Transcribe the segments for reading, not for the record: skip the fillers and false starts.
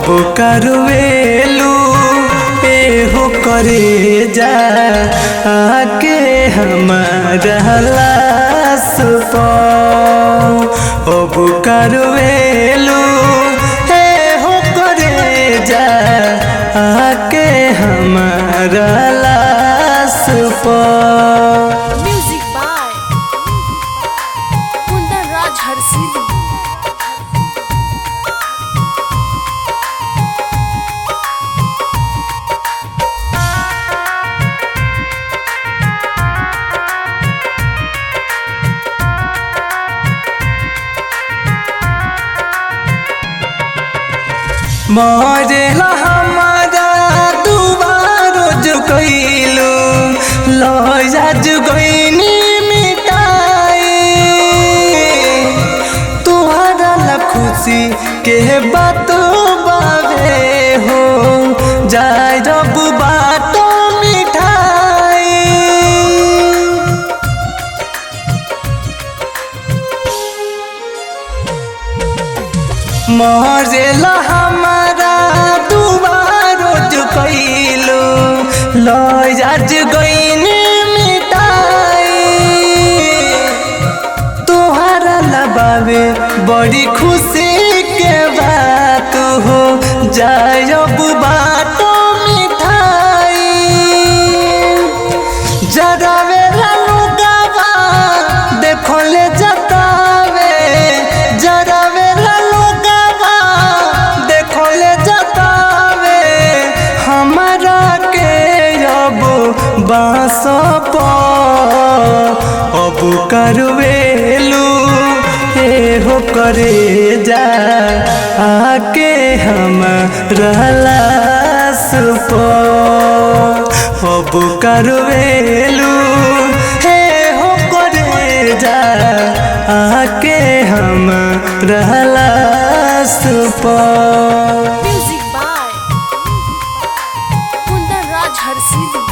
अब करवेलू एहो करे जा आके हमारा लाश पर। अब करवेलू एहो करे जा आके हमारा लाश पर। Music by Kundan Raj Harsiddhi. मरेला हमारा दुबारो जुगैलू लजा जुगैनी मिटाई। तुहरा ला खुशी के बात बावे हो जाय रब बात मिठाई। मरेला हमारा दुबारो जुकैलू लज गईनी मिटाई। तोहरा लबावे बड़ी खुशी के बात हो जायब बात मिठाई। जरावे लोगवा देखले जतावे, जरावे लोगवा देखले जतावे हमारा के अब बाँस पर। अब करवेलू एहो करे जा आके हम लाश पर। अब करवेलू हे हो करे जा आके हम लाश पर। Music by Kundan Raj Harsiddhi.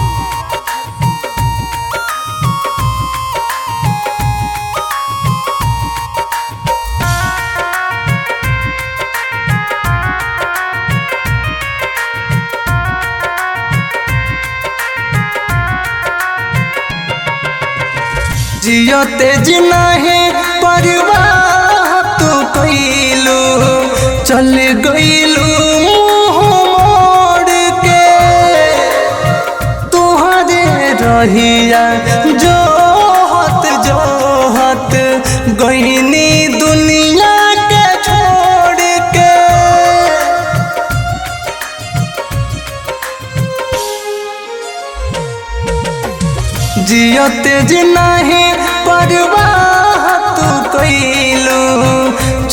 जियो तेज नाही परवाह तू कइलू चल गइलू मुँह मोड़ के। तुहरे रहिया जोहत जोहत गइनी दुनिया के छोड़ के। जियो तेज नाही परवाह तू कइलू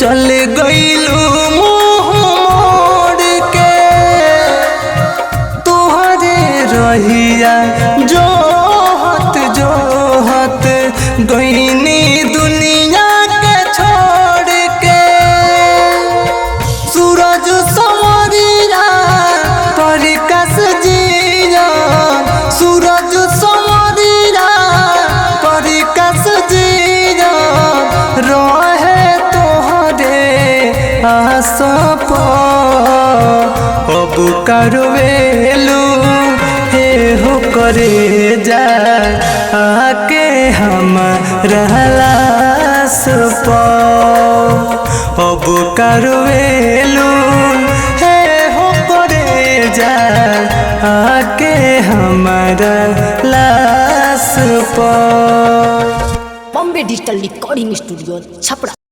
चल गइलू मुँह मोड़ के। तुहरे रहिया जोहत जोहत गइनी दुनिया के छोड़ के। सूरज समरिया परिकस जिया, सूरज समरिया परिकस जिया रहे तोहरे आस पर। अब करवेलू हे हो करे जा आके हम लाश पर। अब करवेलू हे हो करे जा आके हमारा लाश पर। Bombay digital recording studio Chhapra.